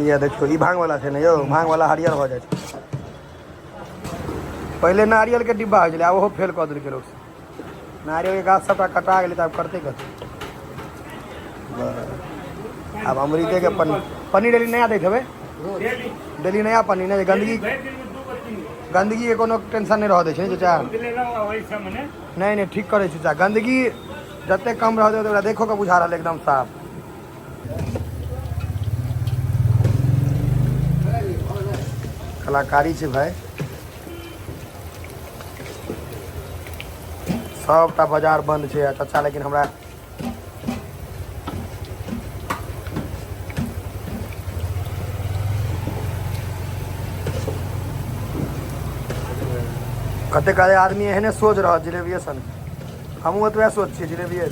या देखियौ, ई भांग वाला छै ने यौ, भांग वाला हरियर भऽ जाइ छै। पहिले नारियल के डिब्बा होइ छलै, आब ओहो फेल कऽ देलकै लोक सब। नारियल के गाछ सबटा कटा गेलै, तऽ आब करतै कथी? आब अमृते के पन्नी। पन्नी डेली नया दैत हेबै? डेली नया पन्नी नहि गंदगी, गंदगी के कोनो टेंशन नहि रहऽ दै छै ने चाचा? नहि नहि, ठीक करै छै चाचा। गंदगी जते कम रहतै, ओकरा देखो के बुझा रहल एकदम साफ। कलाकारी छै भाय। सबटा बाजार बंद छै आ चाचा लेकिन हमरा कतेक आदमी एहने सोच रहत जिलेबिये सन। हमहूँ ओतबे सोच छियै जिलेबिये।